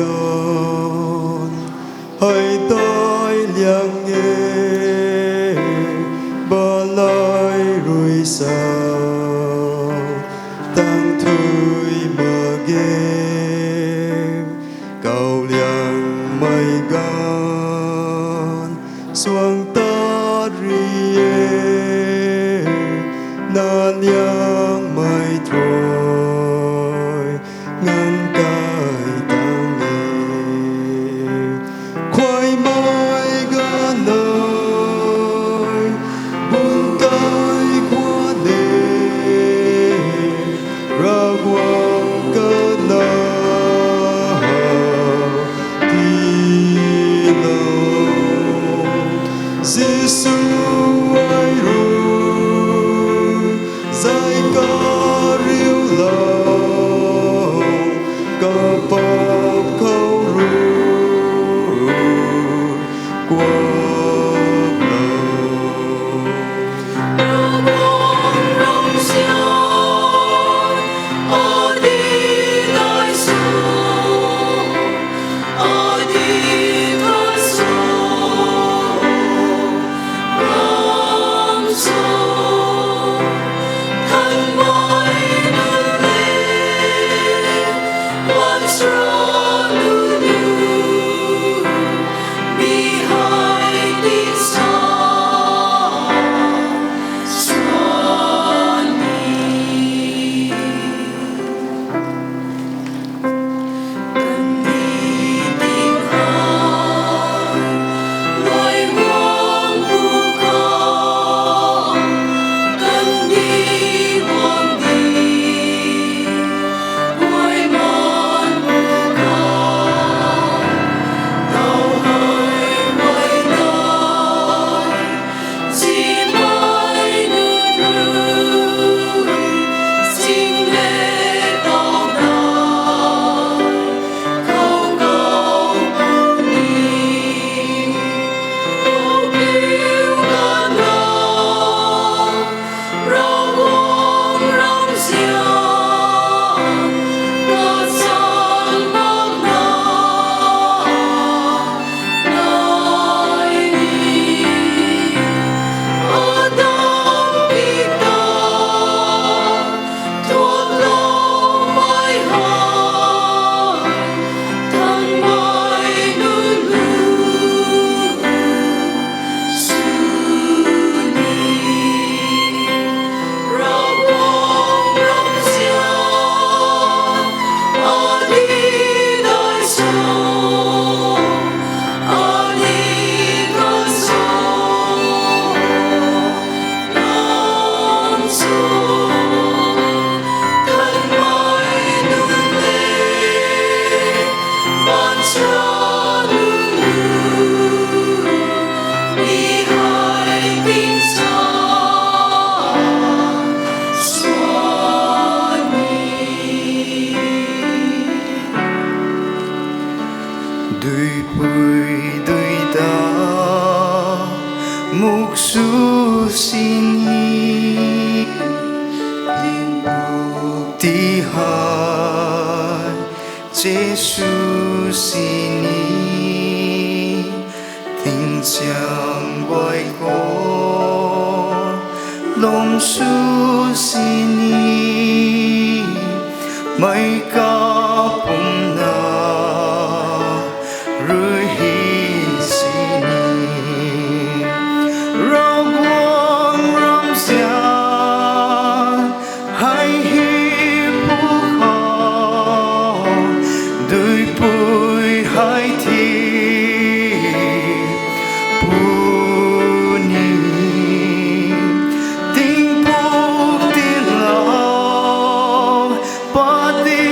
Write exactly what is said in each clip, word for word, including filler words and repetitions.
Ramzian, hei dai liang e, balai rui sa, tang thui mak ge, kau liangmei ganv, suang tat ri e, na liangmei thui, nganv kai tang e. Khuaimei ganv nai, bun kai khwan e, Ravguangc kana tilou, Jisu ai rui, zay kariulou, kapap khou rui, kuaklou. Duipui dui ta muk sw sini, tingpuk ti hei Jisu sini, tingchiang guay khou lum sw sini, mei kapumna rui hi sini, Ravguangc ramzian hei hi pwkhou, duipui hei thi puni, tingpuk tilou, pati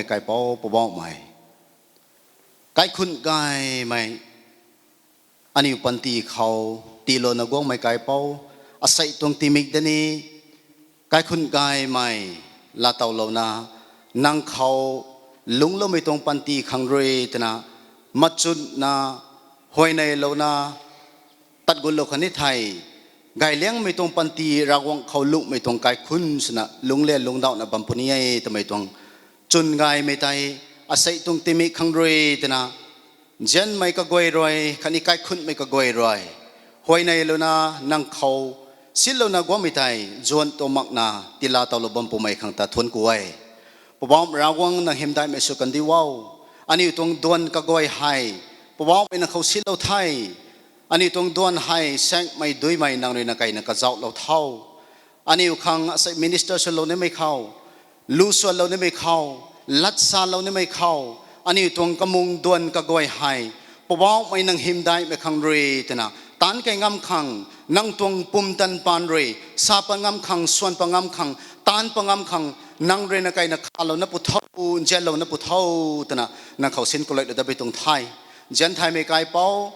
Kaipouc Poubauhmei, kaikhun gaymei aniu panty khou tiilouna guangmei Kaipouc, asei tuang tingmik da ni, kaikhun gaymei laatowlouna, nang khou lungcloumei tuang panty khang rui twna, machunna, huayneylouna, tat gutlou khatni thei, gayliangmei tuang panty Ravguangc khou lungcmei tuang kaikhun swna lungclian lungcdauhna bam puni e twmei tuang chwn gaymei tei, asei tuang tingmik khang rui twna, nzianmei kaguay rui khatni kaikhunmei kaguay rui, huayneylouna, nang khou sinlouna guangmei tei zuan tuang makna tiilaatowlou bam pumei khang ta thuanc ku e. Poubauhmei Ravguangc, nang hymdaihmei sw kandi o. Aniu tuang duan kaguay hei, Poubauhmei, nang khou sinlou the. Aniu tuang duan hei saengmei duimei nang rui na kaina kazauhlou tho. Aniu khang asei minister swlou nimei khou, lu swanlou nimei khou, lat salou nimei khou, aniu tuang kamung duan kaguay hei, Poubauhmei, nang hymdaihmei khang rui twna, taanc key ngam khang, nang tuang pumtan paan rui sa pat ngam khang, swan pat ngam khang, taanc pat ngam khang, nang rui na kaina khalouna pu tho, nzianlouna pu tho twna, nang khou sin kuleilou dat pui tuang the. Nzian thaymei Kaipouc,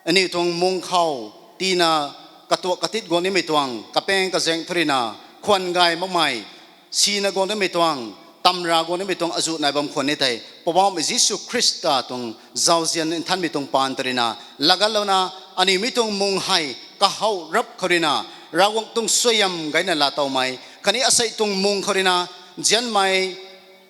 aniu tuang mung khou tiina katuak katit guang nimei tuang, kapaeng kazaeng thu rui na, khwan gay makmei, sina guang nimei tuang, tamra guang nimei tuang azuh nai bam khwan ni tei, Poubauhmei Jisu Khrista tuang zauzian nthanmei tuang paan ta rui na, laganlouna, aniu mi tuang mung hei kahow rap khou rui na, Ravguangc tuang suaihiam gayna laatowmei khatni asei tuang mung khou rui na, nzianmei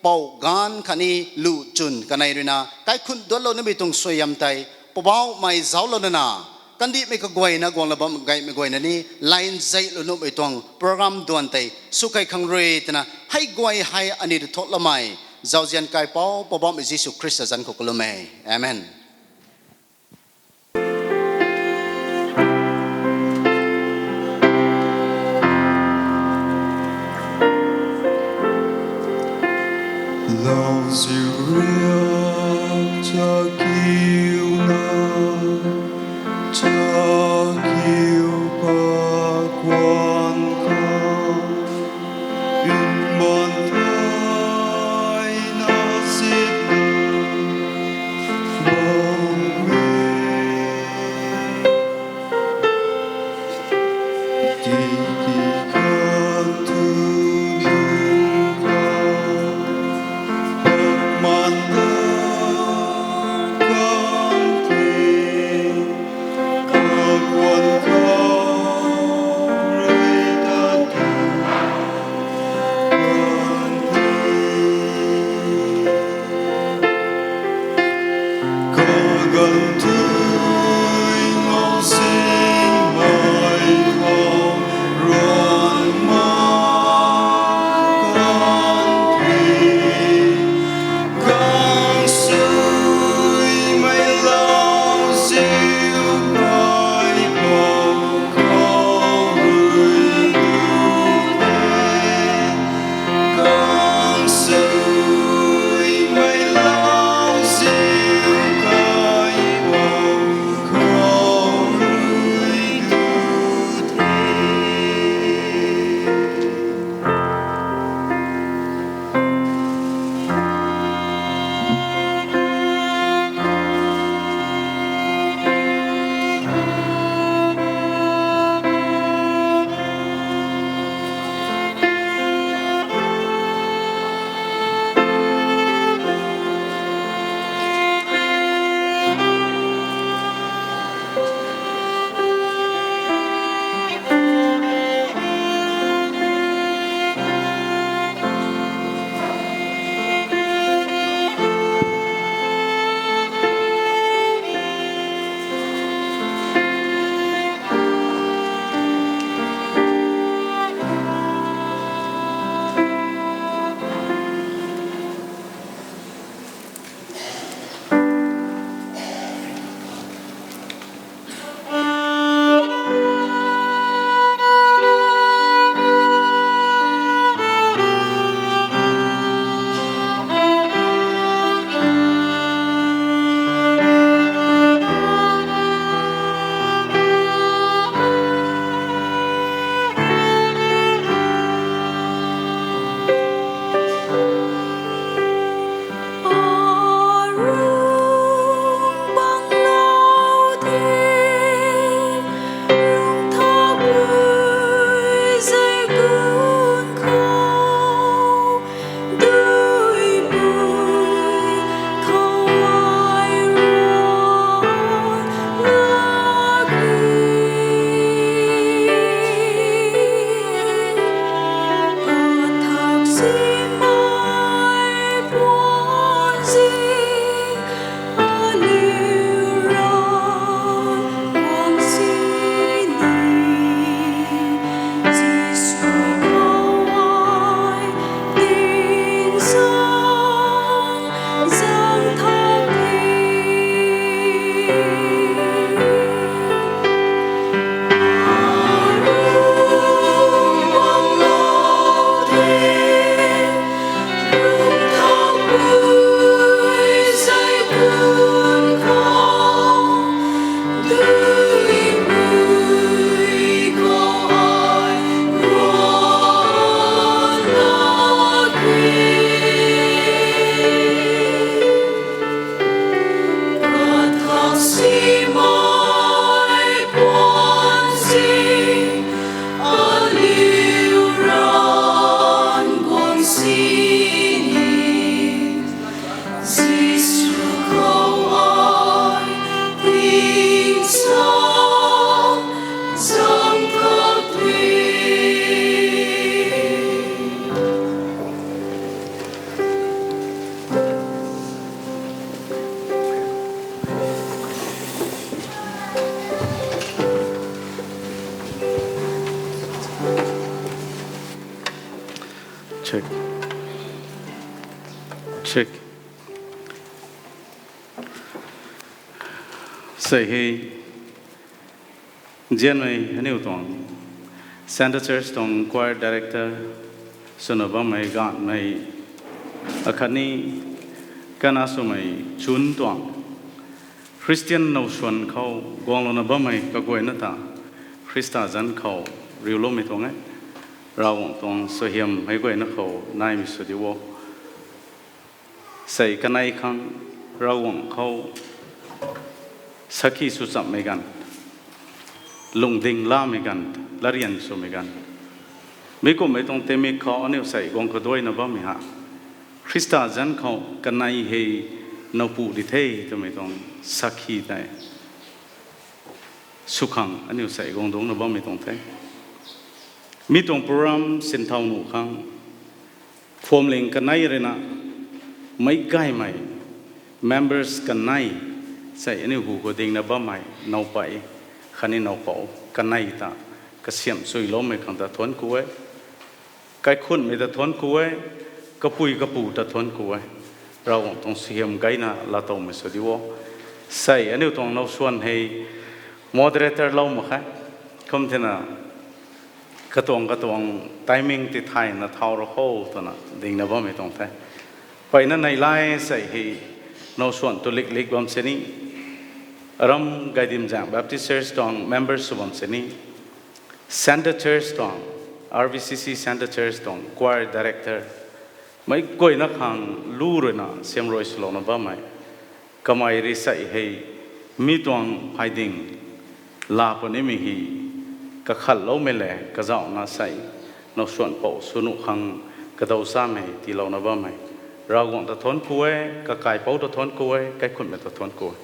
pou gaanv khatni lu chwn kanei rui na, kaikhun duanclou nimei tuang suaihiam tei, Poubauhmei zauclouna na, kandihmei kaguayna guanglou bam gaymei guayna ni, line zeihlou nuhmei tuang program duan tei sw key khang rui twna, hei guay hei aniu ta thotloumei, zauzian Kaipouc Poubauhmei Jisu Khrista zanc khou kalum e. Amen. Lauziu riak chakiuna, chakiu pakuan khou, nbaan thayna sitna bam e. Tiki khat thu lung khou, pakman ta kan the, Check. Check. Sei hei, zianmei aniu tuang Centre Church tuang choir director swna bammei ganhmei, akhatni kana swmei chun tuang Christian nowswan khou guanglouna bammei kaguayna ta Khrista zanc khou riuloumei tuang e. Ravguangc tuang suaihiam hei guayna khou naimei sw di o. Sei kanei khang Ravguangc khou sakhi sw chammei ganv, lungding lamei ganv, latryan swmei ganv, mi kumhmei tuang timik khou aniu sei guang kaduaina bammei ha, Khrista zanc khou kanei hei nowpu di the twmei tuang sakhi tei sw khang aniu sei guang dungcna bammei tuang the. Mi tuang program sinthau nuh khang phuamling kanei ruina meic gaymei members kanei, sei aniu hu khou dingna bammei nowpei khatni nowpou kanei ta kasiamh suiloumei khang ta thuanc ku e. Kaikhunhmei ta thuanc ku e, kapui kapu ta thuanc ku e. Ravguangc tuang suaihiam gayna laatowmei sw di o. Sei aniu tuang nowswan hei moderator lou mak khe. Kum thena katuang katuang timing tithayna thau ra kho twna dingna bammei tuang the. Peyna neilay sei hei nowswan tu liklik bam sini, aram Gaidimzaeng Baptist Church tuang members sw bam sini, Centre Church tuang, R V C C Centre Church tuang choir director, meic guayna khang lu ruina siamruai swlouna bammei, kamei rui sei hei mi tuang phayding laa punimei hei kakhatloumei le kazauhna sei nowswan pou sw nuh khang kadaw samei tiilouna bammei, Ravguangc ta thuanc ku e, kakaipouc ta thuanc ku e, kaikhunhmei ta thuanc ku e.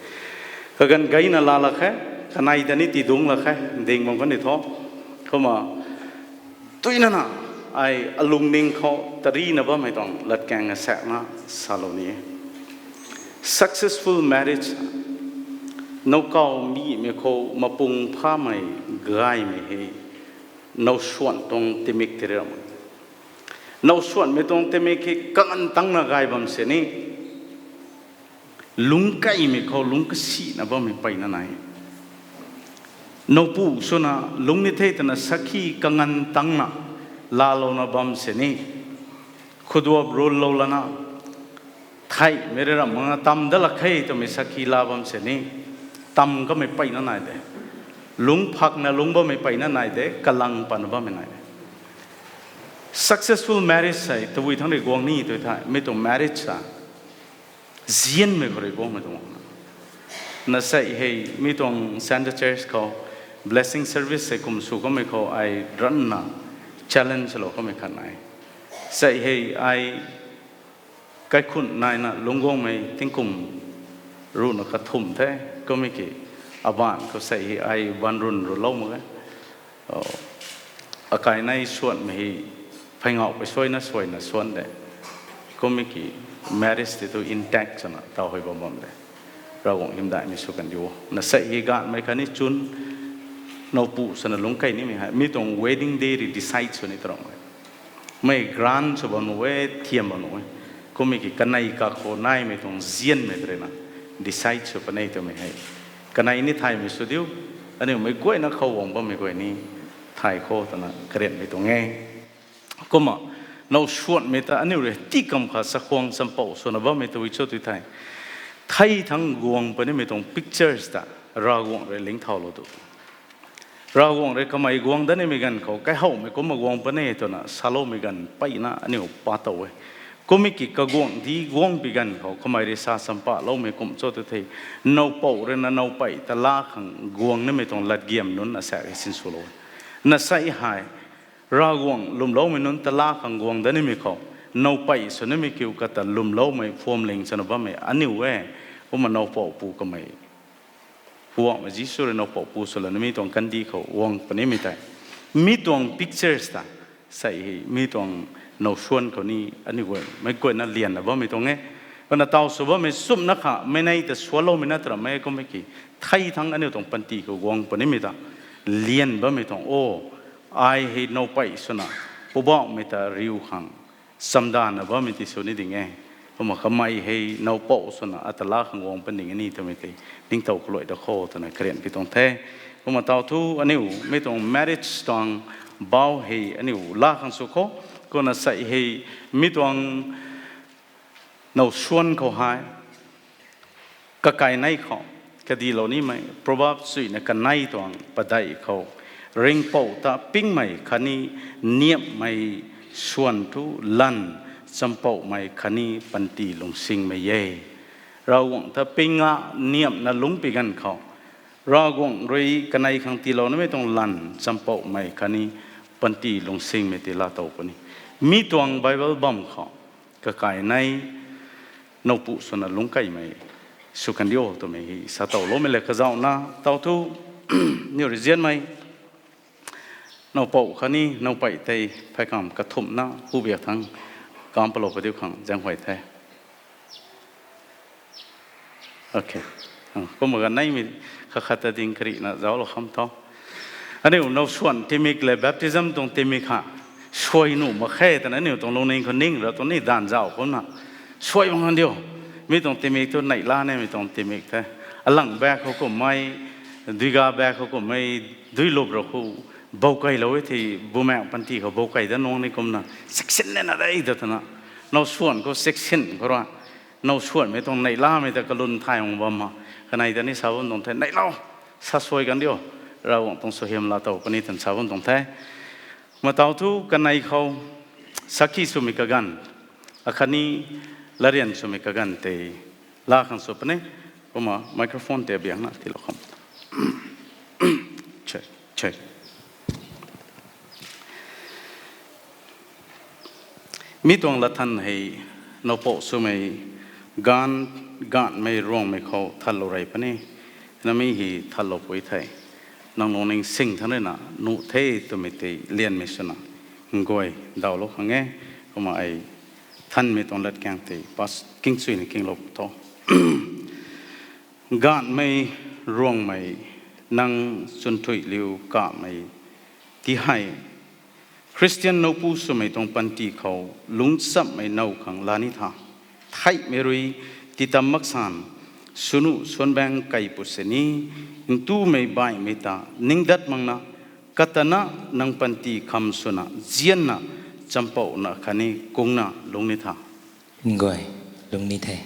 Kaganv gayna laa lak khe, kanei ta ni tidungc lak khe, ding bam kan ni thu. Kumna tuinana ai alungning khou tarina bammei tuang latkaeng asaekna salou ni e. Successful marriage, nowkaw mimei khou mapung phamei gaymei hei nowswan tuang timik tei ram, nowswanmei tuang timik hei kangan tangna gay bam sini, lungc kaimei khou lungc kasina bammei peyna nai. Nowpu swna lungc ni the twna sakhi kangan tangna laalouna bam sini, khuduap rullou lana, theihmei rui ramh makna tam dat lak khe twmei sakhi laa bam sini, tam kamei peyna nai de. Lungc phakna lungc bammei peyna nai de, kalang patna bammei nai de. Successful marriage sei tabui thangc rui guang ni tw thei, mi tuang marriage sa zianmei khou rui guangmei tuang na sei hei mi tuang Centre Church khou blessing service sei kum sw kamei khou ai ranna challenge lou kamei khat nai. Sei hei ai kaikhunc naina lungc guangmei tingkum ruhna kathumh the, kummei ki abaanc khou sei hei ai banrun rulou mak e. Akainei swanmei hei pheyngauh pei suaina suaina swan de. Kummei ki marriage tei tu intact swna taw hei bam bam de. Ravguangc hymdaihmei sw kan di o. Na sei hei ganhmei khatni chun nowpu swna lungc kei nimei hei mi tuang wedding day rui decide sw ni taram e. Mei grand sw bam nuh e, thiam bam nuh e. Kummei ki kanei kakhou naimei tuang zianmei tei ruina decide sw puni twmei hei kanei ni thaymei sw diu. Aniu meic guayna khou guang bammei guay ni thay khou twna karianmei tuang e. Kumna nowswanmei ta aniu rui tii kam kha chakhwang champou swna bammei tei cho tw thei, thei thangc guang punimei tuang pictures ta Ravguangc rui lingthaulou tu Ravguangc rui kamei guang dat nimei ganv khou kaihowmei kumna guang puni twna saloumei ganv peyna aniu pa tow e. Kummei ki kaguangc di guang pi ganv khou kamei rui sa champahloumei kum cho tw thei, nowpou ruina nowpei ta laa khang guang nimei tuang latgiam nunc asaekc hei sinswlou e. Na sei hei Ravguangc lwmloumei nunc ta laa khang guang dat nimei khou, nowpei sw nimei kiu kata lwmloumei phuamling swna bammei aniu e. Kumna nowpou pu kamei Poubauhmei Jisu rui nowpou pu swlana mi tuang kandih khou guang punimei tei, mi tuang pictures ta sei hei mi tuang nowswan khou ni aniu guay meic guayna lianna bammei tuang e. Kumna taw sw bammei chumna kha mei nei ta swloumei na taram e. Kummei ki thei thangc aniu tuang panty khou guang punimei ta lian bammei tuang o. Ai hei nowpei swna Poubauhmei ta riu khang chamdanna bammei ti sw ni ding e. Kumna kamei hei nowpou swna ata laa khang guang pan ding e ni twmei tei ningtow kaluai da kho twna karian pi tuang the. Kumna tau thu aniu mi tuang marriage tuang bau hei aniu laa khang sw kho. Kumna sei hei mi tuang now swan khou hei kakainei khou kadilou nimei Proverbs suina kanei tuang padeih khou, ringhpouc ta pingmei khatni niamhmei swan thu lanv champouhmei khatni panty lungsingmei e. Ravguangc ta ping a niamhna lungc pi ganv khou, Ravguangc rui kanei khang tiilou nimei tuang lanv champouhmei khatni panty lungsingmei ti laatow puni. Mi tuang Bible bam khou kakainei nowpu swna lungc kaimei sw kan dio twmei hei sa towloumei le kazauhna tau thu, niw rui zianmei nowpou khatni nowpei tei pheykamv kathumhna hubiak thangc kam palou padiu khang zaenghuay the. Kumna kaneimei khat khat ta ding karihna zauclou kham tho. Aniu now swan tingmik le baptism tuang tingmik kha suai nuh mak khe twna aniu tuang lungning khou ning ra tuang ni danv zauh kumna suai bang kan dio. Mi tuang tingmik thu neihla nimei tuang tingmik the. Alang bak khou kummei, duiga bak khou kummei, duilup ra khou bou keylou e thei, bumaengc panty khou bou key dat nuang ni kumna section nena dei ta twna now swan khou section khou ra now swanmei tuang neihlamei ta kalun thay mak bam a, kanei ta ni sa bam tuang the, neihlou, sa suai kan dio, Ravguangc tuang suaihiam laatow puni twna sa bam tuang the. Kumna tau thu kanei khou sakhi swmei kaganv akhatni latryan swmei kaganv tei laa khang sw puni. Kumna microphone tei abiangna tiilou kham. Mi tuang latthan hei nowpou swmei gaanv, gaanvmei ruangmei khou thatlou rey puni. Nami hei thatlou pui thei, nang lungning sing thangc ruina nuh the twmei tei lianmei swna nguay dawlou khang e. Kumna ai thanmei tuang latkaeng tei pas kingchuina kinglou tho. Gaanvmei ruangmei, nang chunthuiliu kamei ti hei Khristian nowpu swmei tuang panty khou lungchamhmei now khang laa ni tha. Theihmei rui titam maksan, swnu suanbaeng kei put sini, ntumei baihmei ta ningdat makna, katana nang panty kham swna zianna, champouna khatni kungna lung ni tha. Nguay, lung ni the.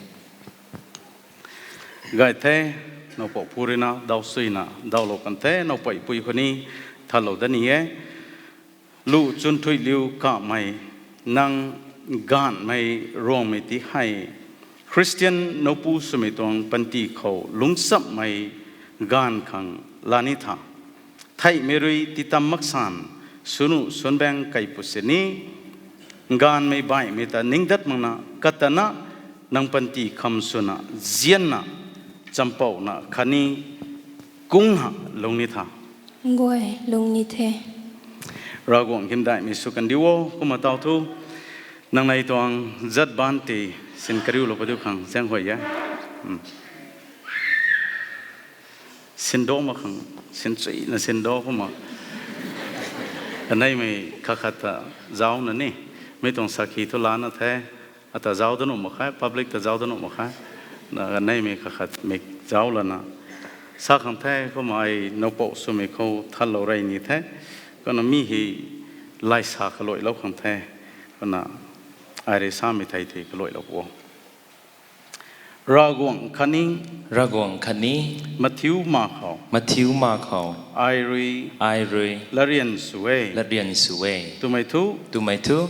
Gay the, nowpou pu ruina daw suina dawlou kan the, nowpei pui khou ni thatlou dat ni e. Lu chunthuiliu kamei, nang gaanvmei ruangmei ti hei Khristian nowpu swmei tuang panty khou lungchamhmei gaanv khang laa ni tha. Theihmei rui titam maksan, swnu suanbaeng kei put sini, gaanvmei baihmei ta ningdat makna, katana nang panty kham swna zianna, champouna khatni kungna lung ni tha. Nguay, lung ni the. Ravguangc hymdaihmei sw kan diu o. Kumna tau thu, nang nei tuang zat baanc tei sin kariulou padiu khang zaenghuay e. Sindomak khang, sinchuina sindo kumna kaneimei khat khat ta zaucna ni, mi tuang sakhi thu lana the, ata zauc dat nuh mak khe, public ta zauc dat nuh mak khe, na kaneimei khat khat mik zauc lana sa khang the. Kumna ai nowpou swmei khou thatlou rey ni the, kumna mi hei lai sa kaluailou khang the, kumna ai rui samei thei thei kaluailou pu o. Ravguangc khatni, Ravguangc khatni mathiu ma khou, mathiu ma khou, ai rui, ai rui latryan sw e, latryan sw e twmei thu, twmei thu,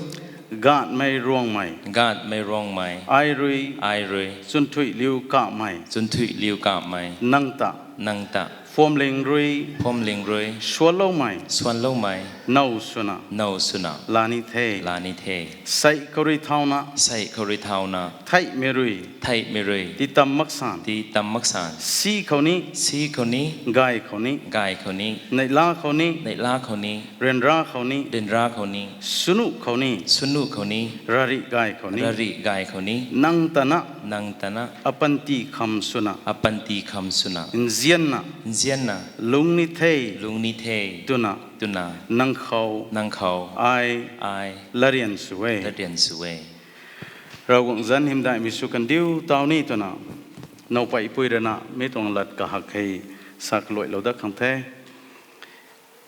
gaanvmei ruangmei, gaanvmei ruangmei, ai rui, ai rui chunthuiliu kamei, chunthuiliu kamei, nang ta, nang ta, phuamling rui, phuamling rui suanloumei, suanloumei, now swna, now swna laa ni the, laa ni the. Sei khou rui thauna, sei khou rui thauna, theihmei rui, theihmei rui titam maksan, titam maksan, si khou ni, si khou ni, gay khou ni, gay khou ni, neihla khou ni, neihla khou ni, ryanra khou ni, ryanra khou ni, swnu khou ni, swnu khou ni, rarih gay khou ni, rarih gay khou ni, nang tana, nang tana, apanty kham swna, apanty kham swna, nzianna, Zianna. Lung ni the. Lung ni the. Twna. Twna. Nang khou. Nang khou. Ai. Ai. Latryan sw e. Latryan sw e. Ravguangc zanc hymdaihmei sw kandiu tau ni twna. Nowpei pui rui na, mi tuang lat kahak hei sa kaluailou dat khang the.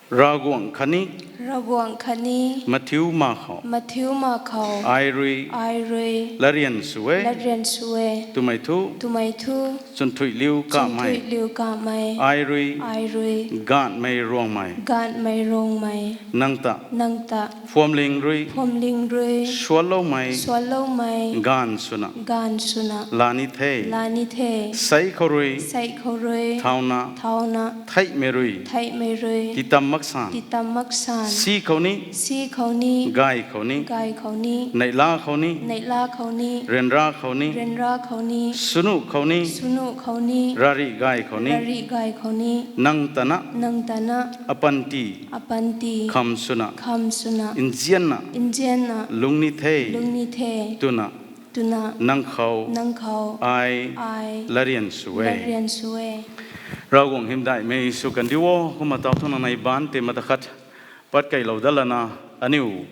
Ravguangc khatni. Ravguangc khatni. Mathiu ma khou. Mathiu ma khou. Ai rui. Ai rui. Latryan sw e. Latryan sw e. Twmei thu. Twmei thu. Chunthuiliu kamei. Chunthuiliu kamei. Ai rui. Ai rui. Gaanhmei ruangmei. Gaanhmei ruangmei. Nang ta. Nang ta. Phuamling rui. Phuamling rui. Suanloumei. Suanloumei. Gaanv swna. Gaanv swna. Laa ni the. Laa ni the. Sei khou rui. Sei khou rui. Thauna. Thauna. Theihmei rui. Theihmei rui. Titam maksan. Titam maksan. Si khou ni. Si khou ni. Gay khou ni. Gay khou ni. Neihla khou ni. Neihla khou ni. Ryanra khou ni. Ryanra khou ni. Swnu khou ni. Swnu khou ni. Rari gay khou ni. Rari gay khou ni. Nang tana. Nang tana. Apanty. Apanty. Kham swna. Kham swna. Nzianna. Nzianna. Lung ni the. Lung ni the. Twna. Twna. Nang khou. Nang khou. Ai. Ai. Latryan sw e. Latryan sw e. Ravguangc hymdaihmei sw kandiu o, kumna tau thu nang nei ban tei mata khat. Pat keilou dat lana, aniu.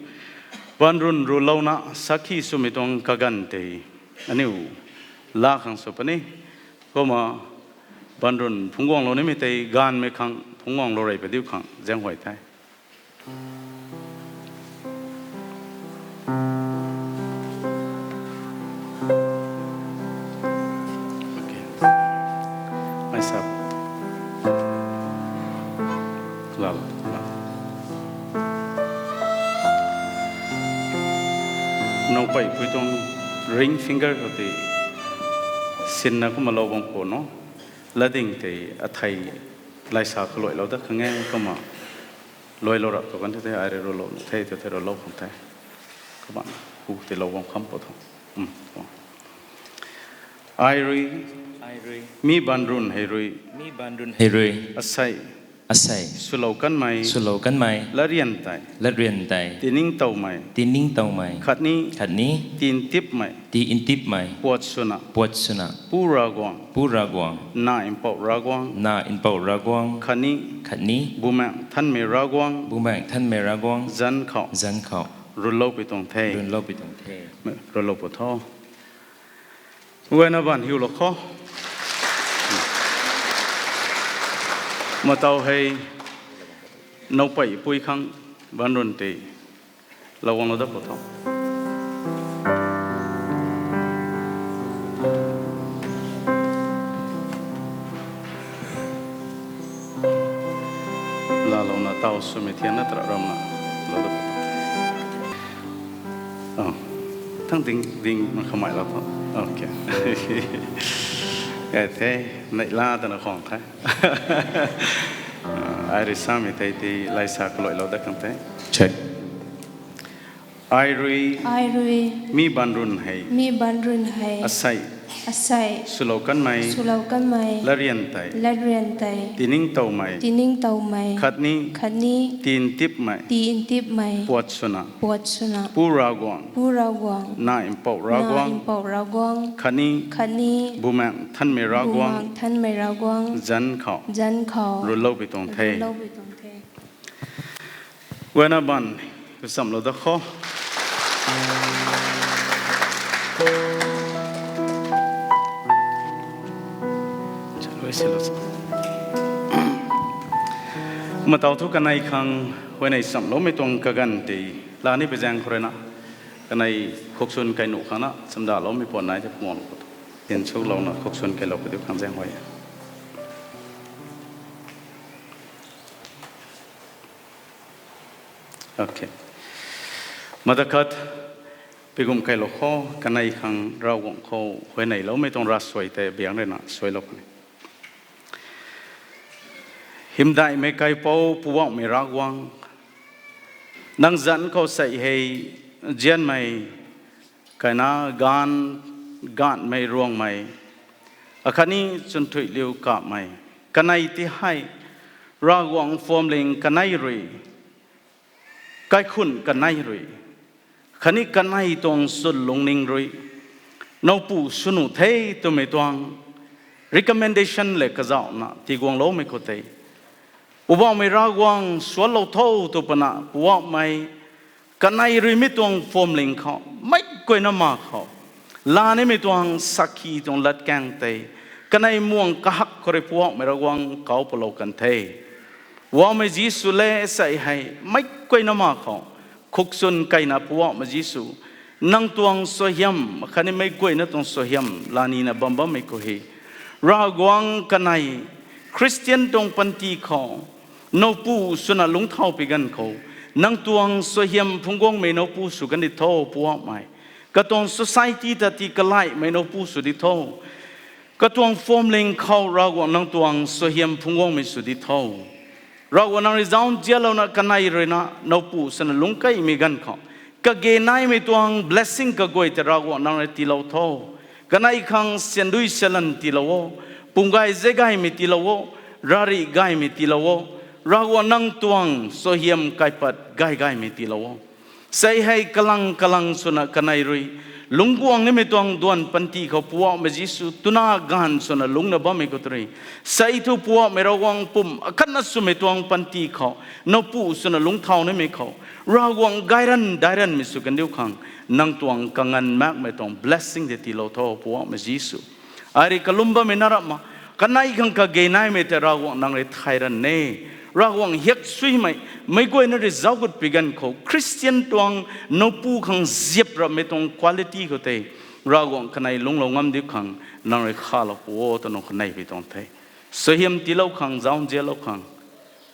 Banrun rulouna, sakhi swmei tuang kaganv tei. Aniu. Laa khang sw puni. Kumna. Banrun phungcguanglou nimei tei, gaanvmei khang, phungcguanglou rey padiu khang, zaenghuay the. Okay. Mai sap. Lalo. Nowpei pui tuang ring finger khou tei sinna kumna lou bam khou no. Latding tei athei laisa kaluailou dat khang e kumna. Luailou rap tu kan the, ai rui rulou the, tu the rulou khang the. Kumna, hu tei lou bam kham pou tho. Ai rui, Ai rui. Mi banrun hei rui. Mi banrun hei rui. Asei. Asei. Swlou kanmei. Swlou kanmei. Latryan tei. Latryan tei. Tiningtowmei. Tiningtowmei. Khatni. Khatni. Tintipmei. Tintipmei. Puat swna. Puat swna. Pu Ravguangc. Pu Ravguangc. Nac Mpouh Ravguangc. Nac Mpouh Ravguangc. Khatni. Khatni. Bumaengh Nthanmei Ravguangc. Bumaengh Nthanmei Ravguangc. Zanc khou. Zanc khou. Runloupui tuang the. Runloupui tuang the. Runlou pou tho. Guayna baan hiulou kho. Mataw hei nowpei pui khang banrun tei lou guanglou dat pou tho. Laalouna taw swmei thianna tara ramna lou dat. Thang ding ding na khamei lou tho. Okay. Kai the, neihla tana khwang the. Ai rui samei thei ti laisa kaluailou dat khang the. Check. Ai rui. Ai rui. Mi banrun hei. Mi banrun hei. Asei. Asei. Swlou kanmei. Swlou kanmei. Latryan tei. Latryan tei. Tiningtowmei. Tiningtowmei. Khatni. Khatni. Tintipmei. Tintipmei. Puat swna. Puat swna. Pu Ravguangc. Pu Ravguangc. Nac Mpouh Ravguangc. Nac Mpouh Ravguangc. Khatni. Khatni. Bumaengh Nthanmei Ravguangc. Bumaengh Nthanmei Ravguangc. Zanc khou. Zanc khou. Runloupui tuang the. Runloupui tuang the. Guayna baan samlou dat kho. Mataw thu kanei khang huayney samloumei tuang kaganv tei laa ni pui zaeng khou rui na, kanei khuksun kai nuh khang na chamdaloumei puan nai the phuanglou khou, tinsuklouna khuksun kailou pui diu khang zaenghuay. Okay. Mata khat, pikum kailou kho, kanei khang Ravguangc khou huayneyloumei tuang ravsuai tei biangc rui na suailou puni. Hymdaihmei kaipouc Poubauhmei Ravguangc, nang zanc khou sei hei nzianmei, kaina gaanv, gaanhmei ruangmei, akhatni chunthuiliu kapmei, kanei ti hei, Ravguangc phuamling kanei rui, kaikhun kanei rui, khatni kanei tuang chwn lungning rui, nowpu swnu the twmei tuang, recommendation le kazauhna tiguangloumei khou tei, Poubauhmei Ravguangc suanlou tho tw pana Poubauhmei kanei rui mi tuang phuamling khou meic guayna ma khou laa nimei tuang sakhi tuang latkaeng tei kanei muang kahak khou rui Poubauhmei Ravguangc kauc palou kan the. Poubauhmei Jisu le sei hei meic guayna ma khou khukchun keyna Poubauhmei Jisu, nang tuang suaihiam khatni meic guayna tuang suaihiam laa nina bam bammei khou hei, Ravguangc kanei Christian tuang panty khou nowpu swna lungcthau pi ganv khou, nang tuang suaihiam phungc guangmei nowpu sw kan di tho Poubauhmei. Katuang society ta tii kalaihmei nowpu sw di tho. Katuang phuamling khou Ravguangc nang tuang suaihiam phungc guangmei sw di tho. Ravguangc nang rui zauc nzianlouna kanei ruina nowpu swna lungc keymei ganv khou, kage naimei tuang blessing kaguay tei Ravguangc nang rui tiilou tho. Kanei khang syandui syalan tiilou o, pumgay zay gaymei tiilou o, rarih gaymei tiilou o, Ravguangc nang tuang suaihiam kaipat gay gaymei tiilou o. Sei hei kalang kalang swna kanei rui lungc guang nimei tuang duan panty khou Poubauhmei Jisu twna gaanv swna lungcna bammei khou tei rui, sei thu Poubauhmei Ravguangc pum akhatna swmei tuang panty khou nowpu swna lungcthau nimei khou Ravguangc gayran dairanmei sw kan diu khang, nang tuang kanganv makmei tuang blessing tei tiilou tho Poubauhmei Jisu. Ai rui kalum bammei na ramh ma, kanei khang kage naimei tei Ravguangc nang rui thay ran e. Ravguangc hiak suimei, meic guayna rui zauc gut pi ganv khou Christian tuang nowpu khang ziap rapmei tuang quality khou tei Ravguangc kanei lungclou ngam diu khang nang rui khalou pu o twna kanei pi tuang the. Suaihiam tiilou khang, zauc nzianlou khang,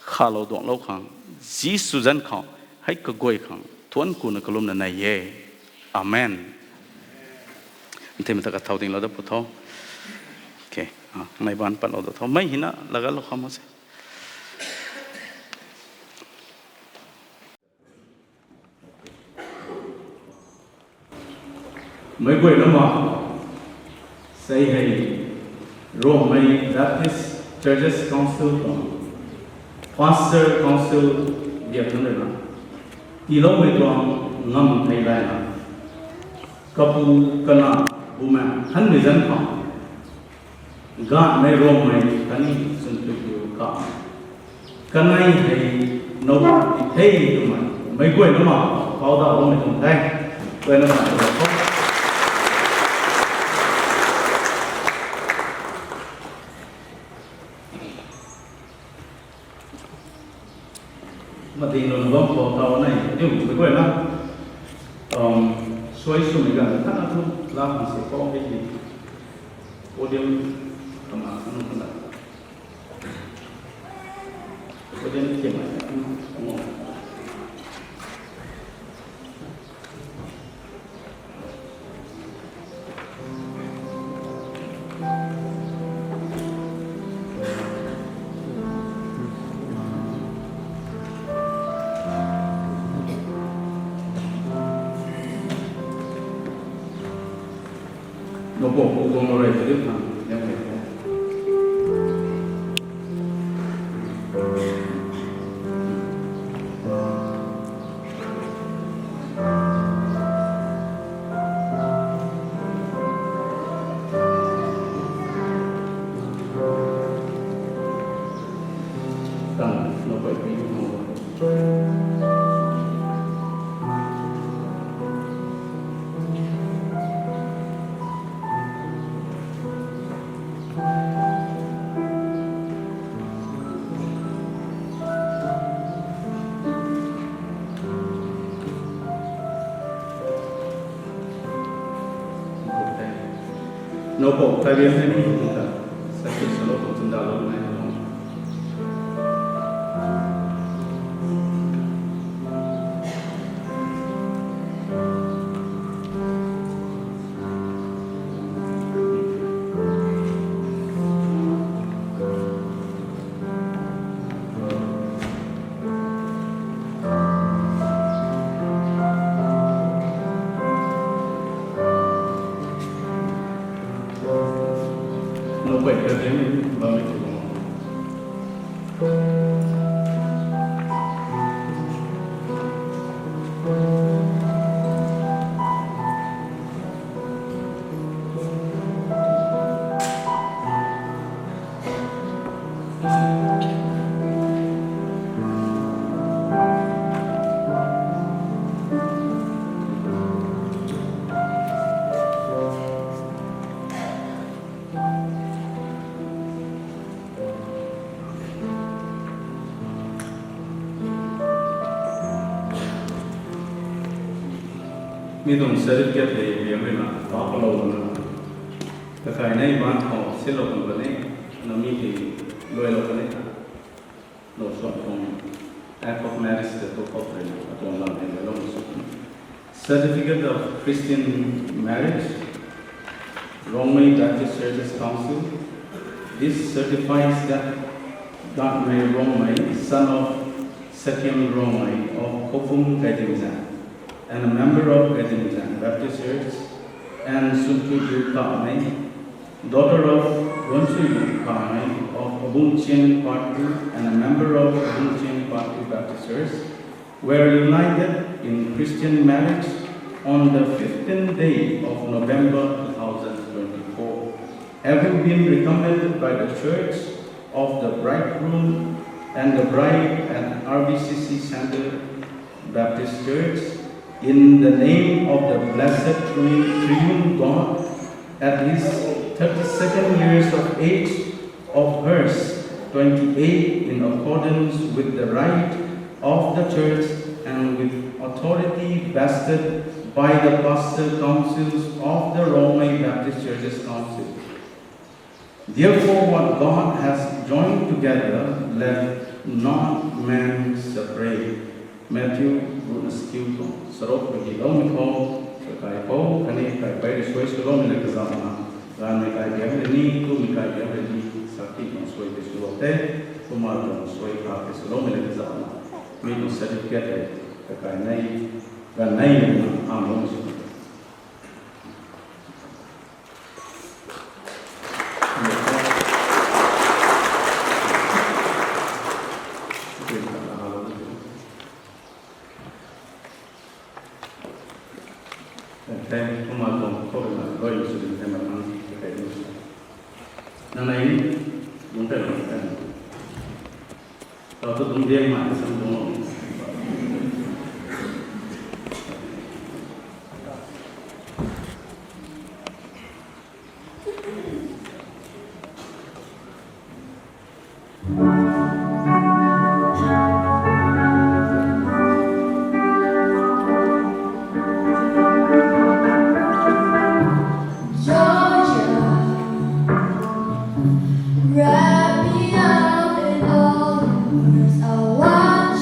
khalou duanglou khang, Jisu zanc khou hei kaguay khang thuanc kuna kalumna nei e. Amen. Nthei mata kathau dinglou dat pu tho. Mei baan patlou dat tho. Mei hina lagatlou kham o se. Meic guayna ma, sei hei Rongmei Baptist Churches Council tuang Pastor Council biak nunc ruina tiiloumei tuang ngam thei layna, kapu kana bumaeng hanmei zanc khou gaanhmei Rongmei khatni Chwnpui Pu ka, kanei hei now ti the twmei meic guayna ma kau dauloumei tuang the. Guayna ma tho. Mating lou bam khou tau nei, tiu meic guayna suai swmei ganv khatna thu la khang se khou hei ni podium kama nunc khatna podium tiamei Nowpou pu guang lou rei tu diu khang, liang rei the. Tang, nowpou pi guang lou. Nowpou kariam hei ni ta, sakhi swlou tuang chundalou nai tuang. Nowpou kariam hei ni bammei tuang. Mi tuang certificate hei biang rui na, pa palou na. Kakai nei ban khou silou kan bam e, na mi hei luailou kan e. Lou suan tuang act of marriage te tu khou rui na, atuang lam hei lou su. Certificate of Christian marriage, Rongmei Baptist Churches Council. This certifies that Datmei Rongmei, son of Sakiam Rongmei of Khopum Gaidimzang, and a member of Gaidimzang Baptist Church, and Sumtudu Kamei, daughter of Gonsuidu Kamei of Abungchiang Part two and a member of Abungchiang Part two Baptist Church, were united in Christian marriage on the fifteenth day of November two thousand twenty-four, having been recommended by the church of the bridegroom and the bride at R B C C Center Baptist Church, in the name of the blessed Tri-, Triune God, at his thirty-second years of age, of hers, twenty-eight, in accordance with the rite of the church and with authority vested by the pastor councils of the Rongmei Baptist Churches Council. Therefore, what God has joined together, let not man separate. Matthew ruhna skiu tuang charuk pagiloumei khou, kakai pou khatni kaipei rui suai swloumei le kazauhna, gaanvmei kai biak rui ni, tumei kai biak rui ni, sakhi tuang suai tei swlou the, kumna tuang suai kha tei swloumei le kazauhna, mi tuang certificate hei kakai nei, gaanv nei rui na hamloumei sw Thank you, kumna tuang khou rui na loi sw din the, ma thang tei lu sw. Nang nei ni, lung tei lung tei. Tau tu tuang diang ma sam tuang lo. Georgia, wrap me up in all your words. I want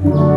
Thank you.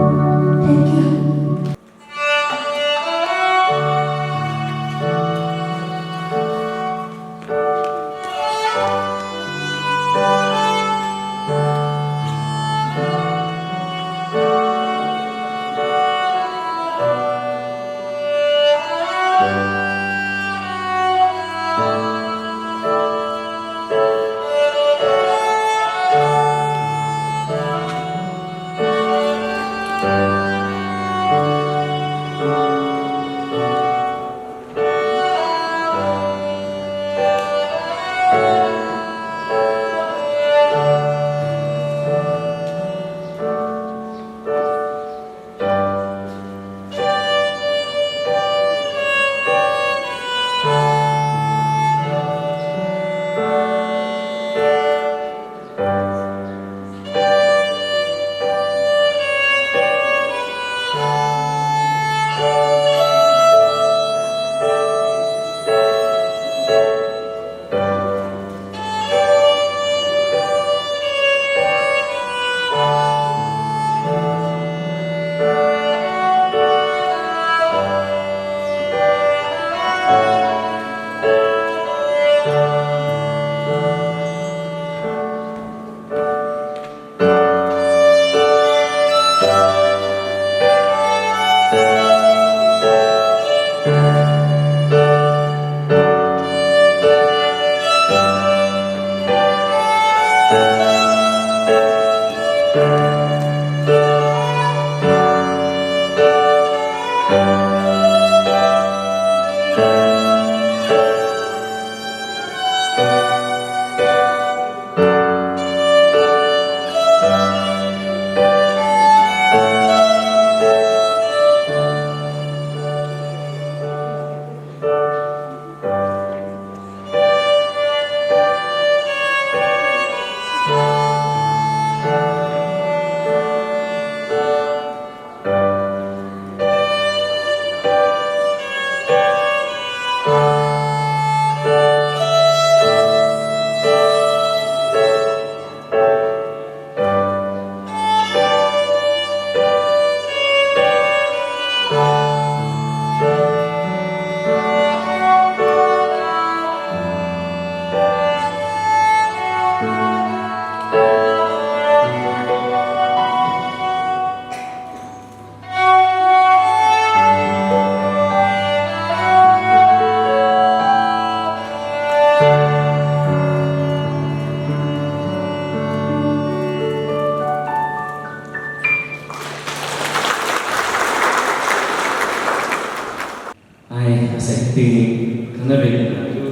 Ai, asei ting, kana rui na tu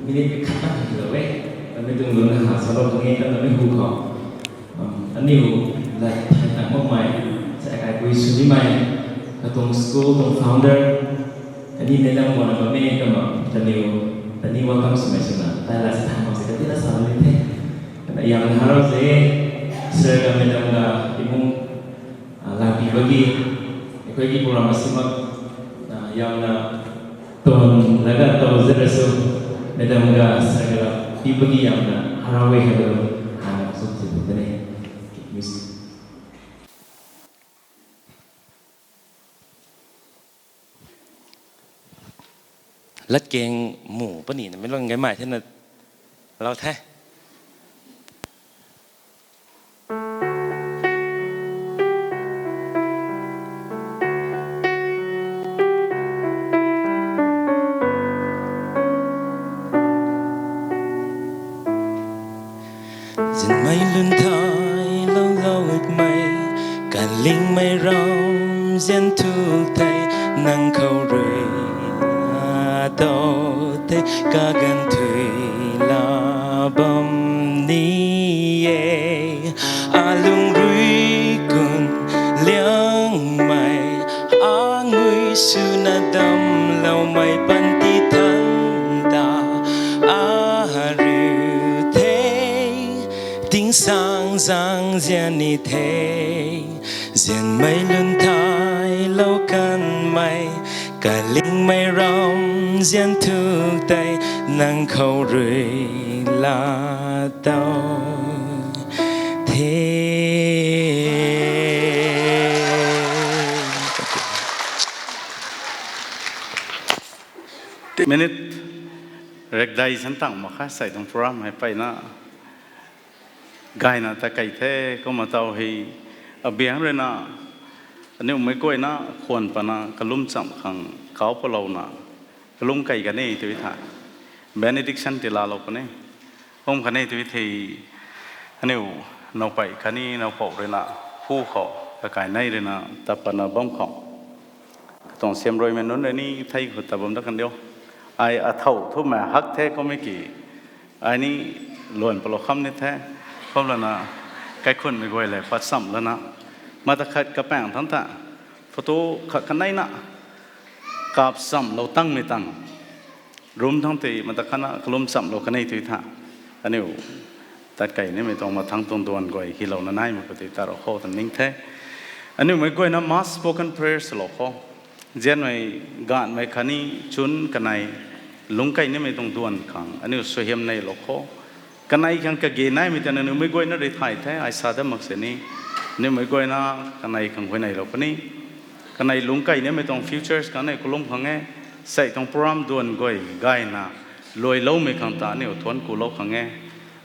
minute khat na hilou e. Tamei tuang lun na ha salou tuang e, tamei hu khou. Um, aniu lat thai tang makmei, sa kai pui sw nimei, katuang school tuang founder, kani madam guang na bammei kama, kaniw, kani welcome swmei swna, tai lat sa than mak se, kati lat sa ni the. Kana yam harau se, sir ka madam ka imung, ah, lapi bagi, ꯑꯩꯈꯣꯏꯒꯤ program ꯑꯁꯤꯃꯛ, ah, ꯌꯥꯝꯅ ꯇꯣꯟꯂꯒ ꯇꯧꯖꯔꯁꯨ, madam ꯒ sir ꯒ ꯂꯥꯛꯄꯤꯕꯒꯤ ꯌꯥꯝꯅ ꯍꯔꯥꯎꯋꯦ ꯍꯥꯏꯕꯗꯨ ꯍꯥꯟꯅ ꯐꯣꯡꯗꯣꯛꯆꯕꯅꯤ꯫ Latkaeng mu puni na mi lung gaymei thena lou the. Zinmei lun thai lou lou ikmei, kalingmei ram zian thu thei nang khou rui a tau the kaganv thui la bam ni e. Alung rui kun liangmei, angui swna damloumei panty than ta ariu the, tingsaeng zaeng zian ni the. Zianmei lun thai lou kanmei, kalingmei ram zian thu tei nang khou rui la tau the. Minute rekdai san tang mak kha sei tuang program hei peyna gayna ta kei the. Kumna taw hei abiang ruina aniu meic guayna khwan pana kalum cham khang kau palouna kalum kei kan e tw tha, benediction tiilaalou puni. Kum kan e tw thei aniu nowpei khatni nowpou ruina hu khou kakai nei ruina tat pana bam khou katuang siamruimei nunc rui ni thei khou ta bam dat kan diu. Ai athow thumei hak the kummei ki ai ni luan palou kham ni the. Kumlana kaikhunmei guay le pat cham lana mata khat kapaeng thangc ta photo khat kaneina kap chamlou tangmei tang room thangc tei mata khatna kalum chamlou kan e tw tha, aniu tat kei nimei tuang mathangc tuang duan guay hylouna naimei khou tei ta rou khou ta ning the. Aniu meic guayna mass spoken prayer swlou khou, nzianmei, gaanhmei khatni chun kanei lungc kei nimei tuang duan khang aniu suaihiam neilou khou, kanei khang kage naimei tei aniu meic guayna rui thay the. Ai sa dat mak sini aniu meic guayna kanei khang huayneylou puni. Kanei lungc kei nimei tuang futures khang aniu kalum khang e. Sei tuang program duan guay gayna luailoumei khang ta aniu thuanc kulou khang e.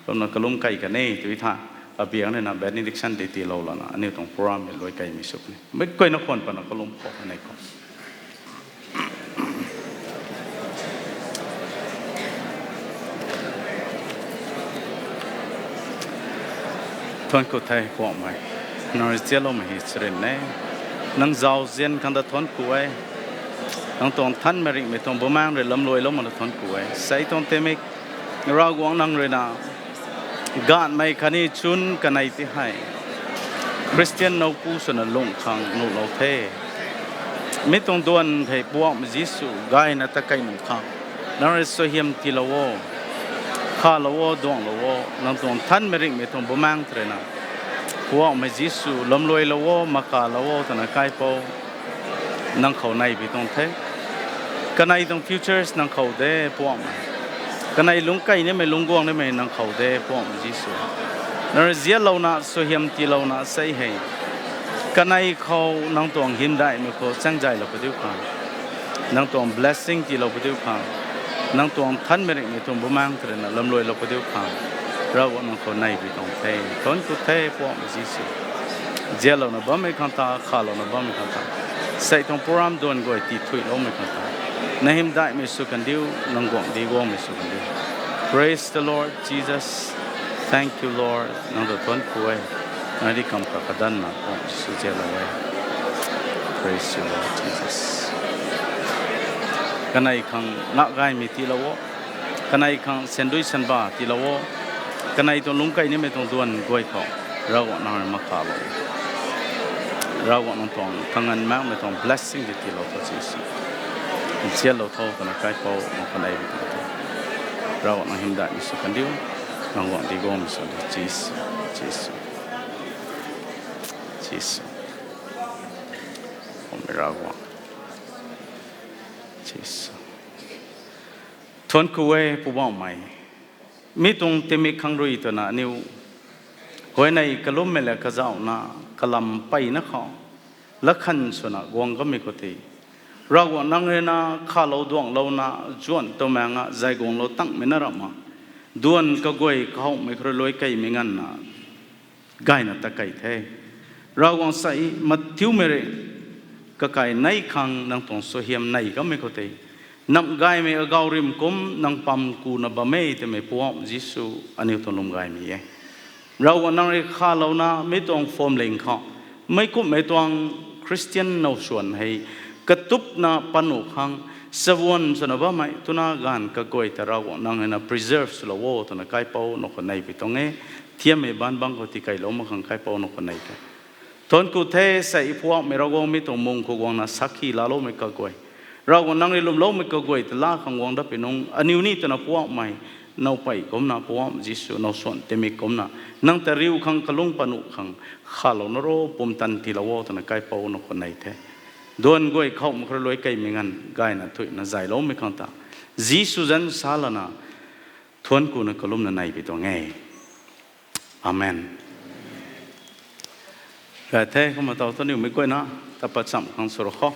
Kumna kalum kei kan e tw tha, abiang ruina benediction tei tiilou lana aniu tuang program hei luai keimei sw puni. Meic guayna khwan pana kalum khou kanei khou thuanc ku the Poubauhmei. Nang rui nzianloumei hei charyn e. Nang zauzian khang ta thuanc ku e. Nang tuang nthanmei ringhmei tuang bumaengc rui lamluailou mak ta thuanc ku e. Sei tuang timik Ravguangc nang ruina gaanhmei khatni chun kanei ti hei Khristian nowpu swna lungh khang nuhlou the. Mi tuang duan hei Poubauhmei Jisu gayna ta kei nuh khang nang rui suaihiam tiilou o, khalou o, duanglou o. Nang tuang nthanmei ringhmei tuang bumaengc tei ruina Poubauhmei Jisu lamluailou o, makalou o twna kaipouc nang khou neipui tuang the. Kanei tuang futures nang khou de Poubauhmei. Kanei lungc kei nimei lungc guang nimei nang khou de Poubauhmei Jisu. Nang rui nzianlouna suaihiam tiilouna sei hei kanei khou nang tuang hymdaihmei khou chaengzaylou padiu khang, nang tuang blessing tiilou padiu khang, nang tuang nthanmei ringhmei tuang bumaengc tei ruina lamluailou padiu khang Ravguangc nang khou neipui tuang the. Thuanc ku the Poubauhmei Jisu. Nzianlouna bammei khang ta, khalouna bammei khang ta, sei tuang program duan guay tithuiloumei khang ta, nang hymdaihmei sw kan diu, nang guangcdic guangmei sw kan diu. Praise the Lord Jesus. Thank you, Lord. Nang ta thuanc ku e. Nang di kam kha kadanna Poubauhmei Jisu nzianlou e. Praise you, Lord Jesus. Kanei khang ngak gaymei tiilou o. Kanei khang sandui sanba tiilou o. Kanei tuang lungc kei nimei tuang duan guay khou Ravguangc nang rui makalou. Ravguangc nang tuang kanganv makmei tuang blessing tei tiilou tho Jisu. Nzianlou tho twna kaipouc nang khou neipui tuang the. Ravguangc nang hymdaihmei sw kan diu. Nang guangcdic guangmei sw kan diu Jisu. Jisu. Jisu. Poubauhmei Ravguangc. Jisu. Thuanc ku e Poubauhmei. Mi tuang timik khang rui twna aniu huayney kalummei le kazauhna kalam peyna khou latkhan swna guang kamei khou tei Ravguangc nang ruina khalou duanglouna zuan towmei nga zay guanglou tangmei na ramh ma, duan kaguay kahouhmei khou rui luai keimei nganvna gayna ta kei the. Ravguangc sei mathiumei rui kakai nei khang nang tuang suaihiam nei kamei khou tei namh gaymei agau rim kum nang pam kuna bam e twmei Poubauhmei Jisu, aniu tuang lwm gaymei e. Ravguangc nang rui khalouna mi tuang phuamling khou meic kumhmei tuang Khristian now swan hei katupna panuh khang chabuan swna bammei twna gaanv kaguay ta Ravguangc nang ruina preserve swlou o twna kaipouc nang khou neipui tuang e. Thiammei baanc bangc khou tikeilou mak khang kaipouc nang khou nei the. Thuanc ku the sei Poubauhmei Ravguangc mi tuang mung khou guangna sakhi laaloumei kaguay, Ravguangc nang rui lwmloumei kaguay ta laa khang guang dat pui nungc aniu ni twna Poubauhmei nowpei kumcna Poubauhmei Jisu now swan timik kumcna nang ta riu khang kalung panuh khang khalouna ro pumtan tiilou o twna kaipouc nang khou nei the. Duan guay kahouhmei khou rui luai keimei nganv gayna thuina zayloumei khang ta Jisu zanc salana thuanc kuna kalumna neipui tuang e. Amen. Gay the. Kumna taw thu niwmei guayna ta pat cham khang sw ro khou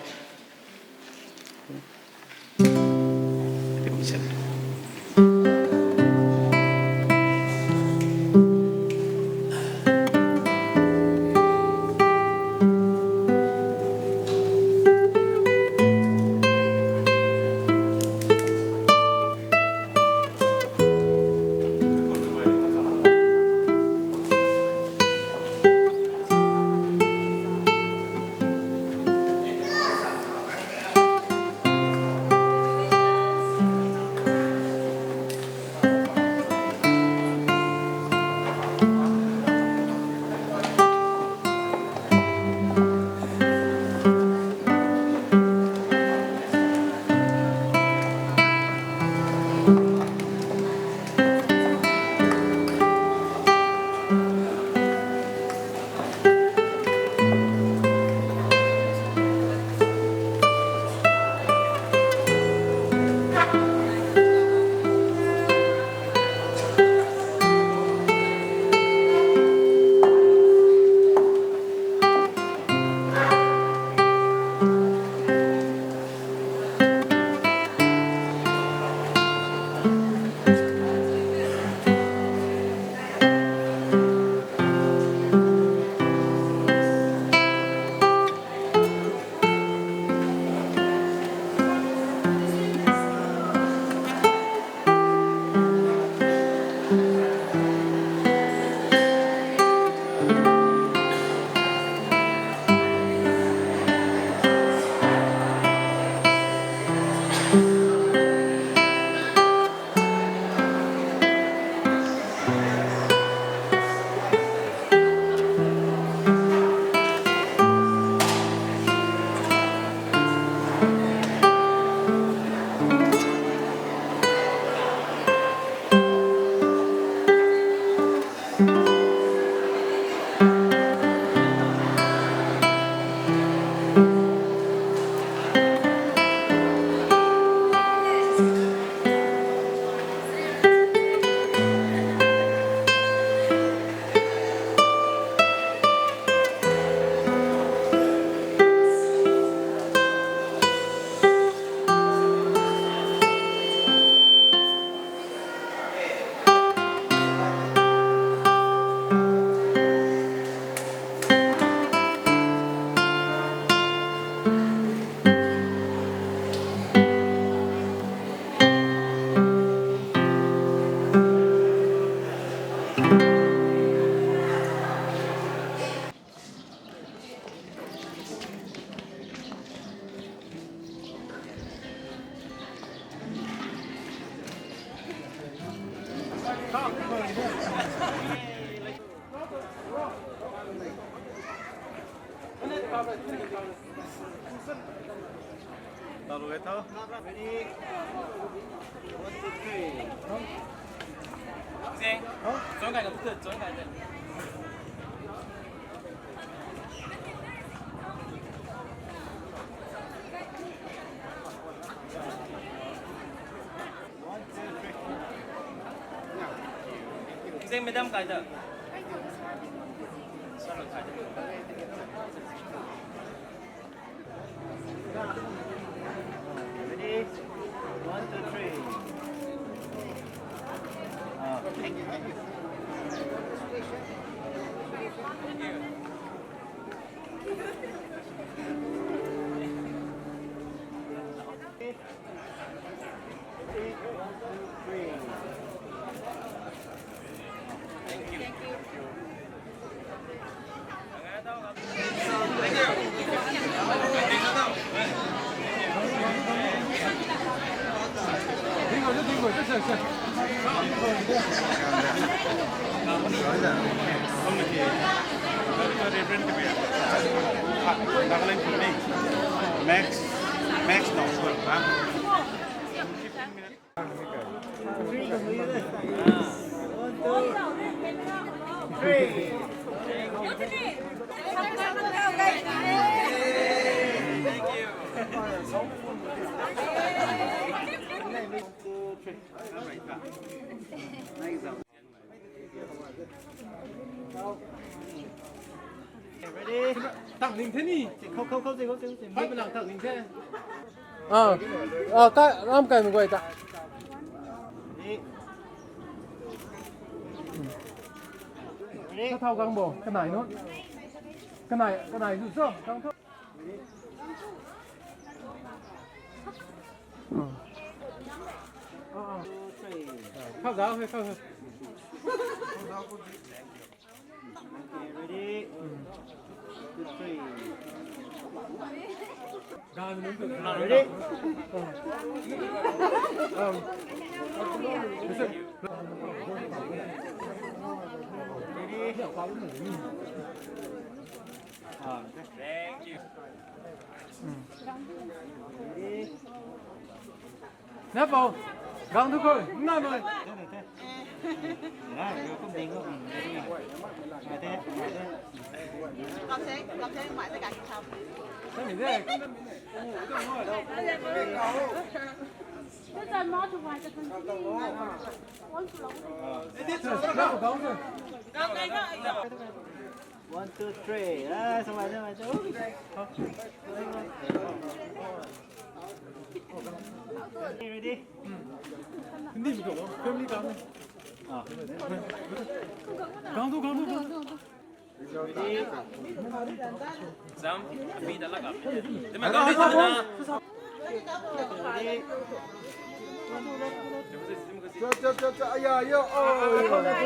Madam kai da. Ready? One, two, three. Ah, thank you, thank you. Max, Max no, ha? Ready? Tang ning the ni. Khou, khou, khou, khou, khou, khou. Hai, lang tang ning the. Ah, ah, ka, ram kai mei guay ta. Ready? Ready? Ka thau gang bo, kanai no. Kanai, kanai zu so, gang thau. Khau zau he, khau he. Okay, ready? Two, three. Ready? Ready? Ah, okay. Thank you. Ready? Nè bou, gang tu khou, nna nai. One, two, three. Ah, samai, samai, samai. Ready? Hindi mi ko, family ka. Ah. Gang tu, gang tu, gang tu. Ready? Jump, abhi da laga. Ready? Cha, cha, cha, cha, aya, aya, oh, aya.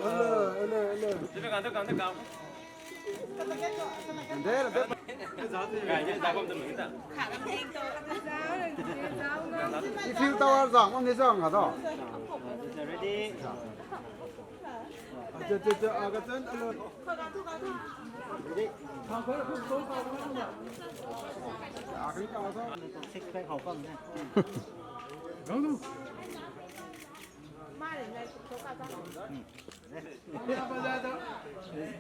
Hello, hello, hello. Ready? Cha, cha, cha, aga chen, hello. Ready? Six pack hou pang ne. Gang tu.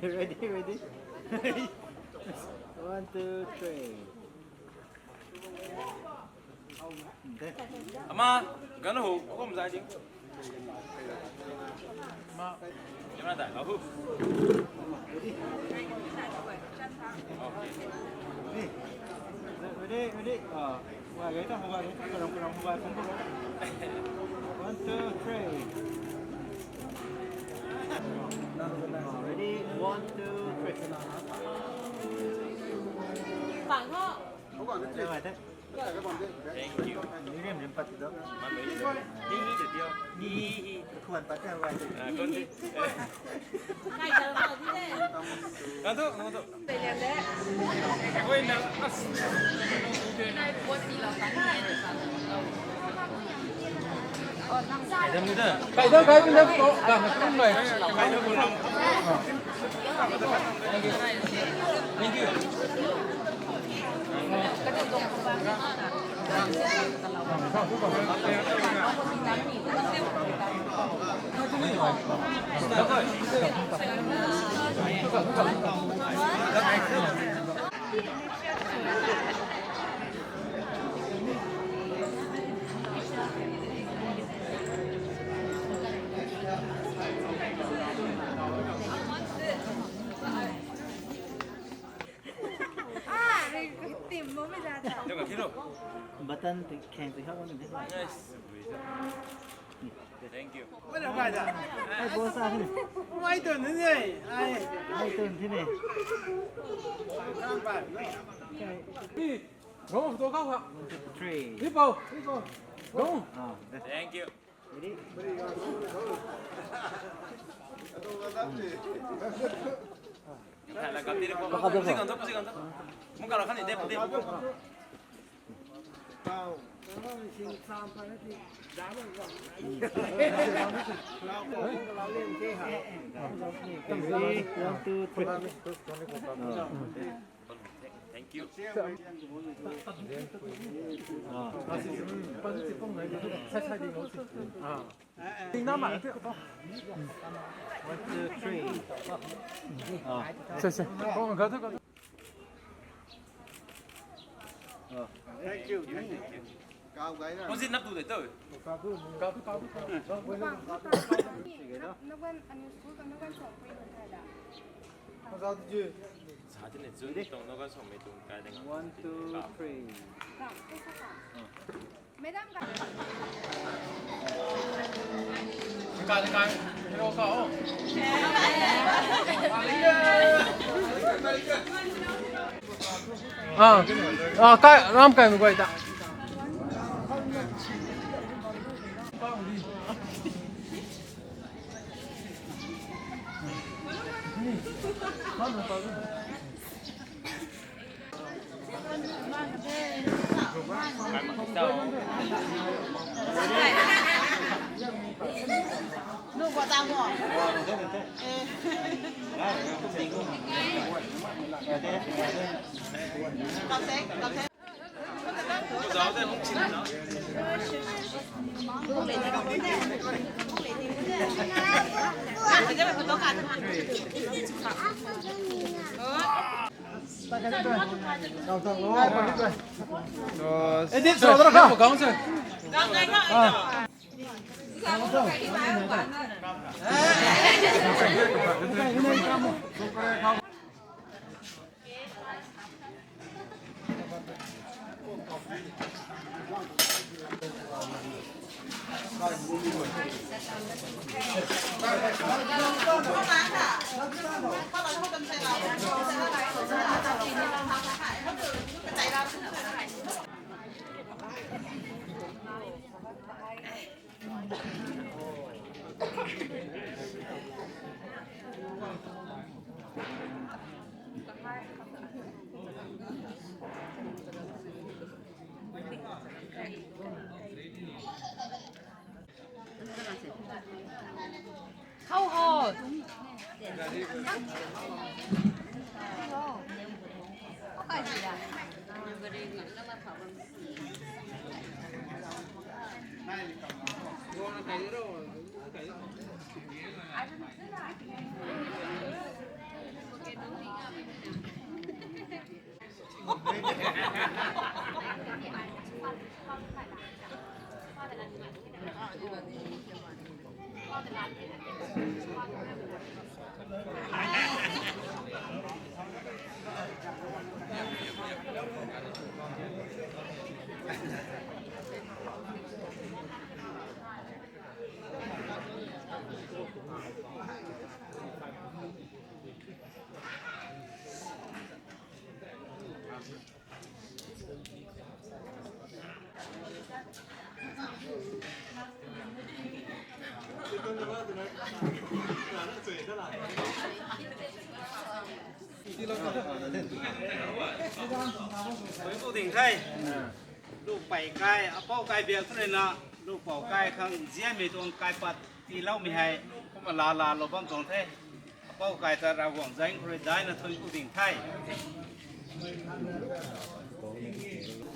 Ready, ready. One, two, three. Ama, gana ho, akum zai ding. Ama, camera ta, ahu. Okay. Ready, ready. Ah, wah, ready, wah, ready. Kurang, kurang, wah, kurang. One, two, three. Ready, one, two, three. Bang ho. Wah, ready. Thank you. Ni rim rim pat do. Ni hi de dio. Ni hi hi. Khuan pat hai wai. Ah, kon di. Ngandu, ngandu. Oi, na, as. Kaidam kai bina ko ka na kum bai. Thank you. Thank you. Button ti kheng ti khak wan ni. Thank you. Ai, boss a ni. Mai tu ni ni. Ai. Mai tu ni ni. Go, go, go, go. One, two, three. People, people. Go. Ah, that's Thank you. Ready? Ready? One, two, three. Thank you. One, two, three. Thank you. Thank you. Kau gai na. Kau zin nap tu de tu. Kau tu, kau tu, kau tu. Nagan, ani school ka nagan song pui nung thai da. Kau tu ji. Sa ti ne zun tong nagan song mei tung kai de nga. One, two, three. Ka, kaisa ka. Madam ka. Ka, ka. Hello ka. Oh. Ah, ah, kai, ram kai mei guay ta. Edit sw dara kha. How hot? Ding the. Lu pei kai, apou kai biak thu na. Lu pou kai khang zianmei tuang kaipat tiiloumei hei kumna laa laa lou bam tuang the. Apou kai ta Ravguangc zanc khou rui daina thuanc ku ding the.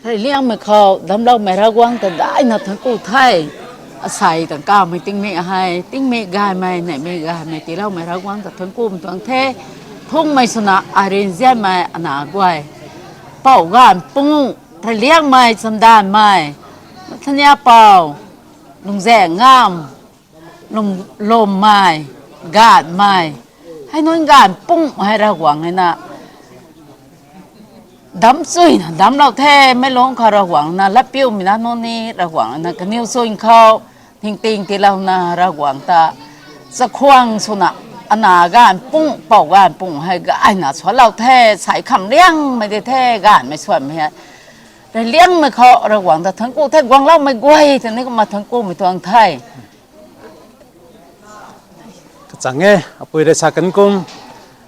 Reyliangmei khou damcloumei Ravguangc ta daina thuanc ku the. Asei tang kamei tingmik hei, tingmik gaymei, neihmei gaymei tiiloumei Ravguangc ta thuanc kumei tuang the. Thungmei swna arin zianmei ana guay, pou gaanv pung, reyliangmei chamdanmei, Nathaniel pou, lungzaeng ngam, lum, lummei, gaanhmei, hei nunc gaanv pung hei Ravguangc hei na damc chuyna damclou the. Meic lungc khou Ravguangc na latpiumei na nunc ni Ravguangc na kaniw chwn khou ningting tiilouna Ravguangc ta chakhwang swna ana gaanv pung, pou gaanv pung hei gayna suanlou the. Sei kham liangmei di the, gaanhmei suanmei hei. Reyliangmei khou Ravguangc ta thuanc ku the, guangloumei guay ta ni kumna thuanc kumei tuang the. Kachang e, apui rui sa kan kum,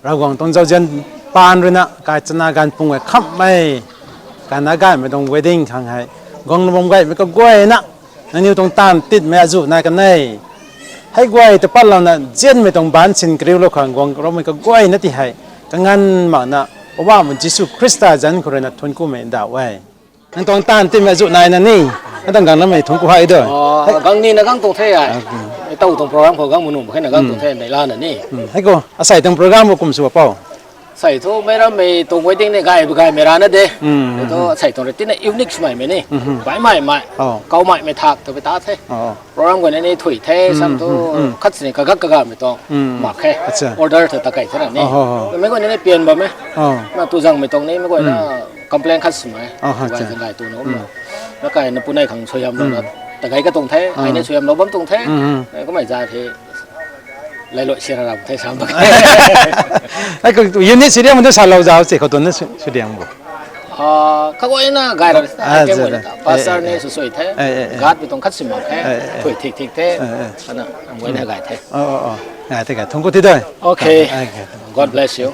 Ravguangc tuang zauzian paan ruina kai chana gaanv pung e khammei, kaina gaymei tuang wedding khang hei guang bam gaymei kaguayna nangniw tuang taanv titmei azuh nai kan e. Hei guay ta patlouna zianmei tuang baanc sin kariulou khang guang raumei kaguayna ti hei kanganv makna Poubauhmei Jisu Khrista zanc khou ruina thuanc kumei ndauh e. Nang tuang taanv titmei azuh naina ni, nang tuang guangloumei thuanc ku hei de. Gang nina gang tuang the ai. Tow tuang program khou gang manu mak khe na gang tuang the, neihla na ni. Hei khou asei tuang program khou kum sw pou, sei thu meic rammei tuang wedding ni gay gaymei rana de. Thu asei tuang rui tina unique swmeimei ni, baihmei mei, kawmeimei thak twpui ta the. Program guayna ni thuy the, sam thu khat sini kagak kagamei tuang mak khe. Order thu ta kei the na ni, meic guayna ni pian bam e. Na tu zangmei tuang ni meic guayna complain khat swmei, gay zang gay tuna um na, na kai na punei khang suaihiamlouna ta gay ka tuang the, ai ni suaihiamlou bam tuang the. Kummei za the, lailou sira ram the sam bak. Hei khou unit siriang tu salou zau se khou tu na siriang bo, kaguayna gay ra, pastor ni sw sui the, guard mei tuang khat sw mak khe, thuy thik thik the, ana guayna gay the. Gay the, gay, thuanc ku ti de. Okay, God bless you.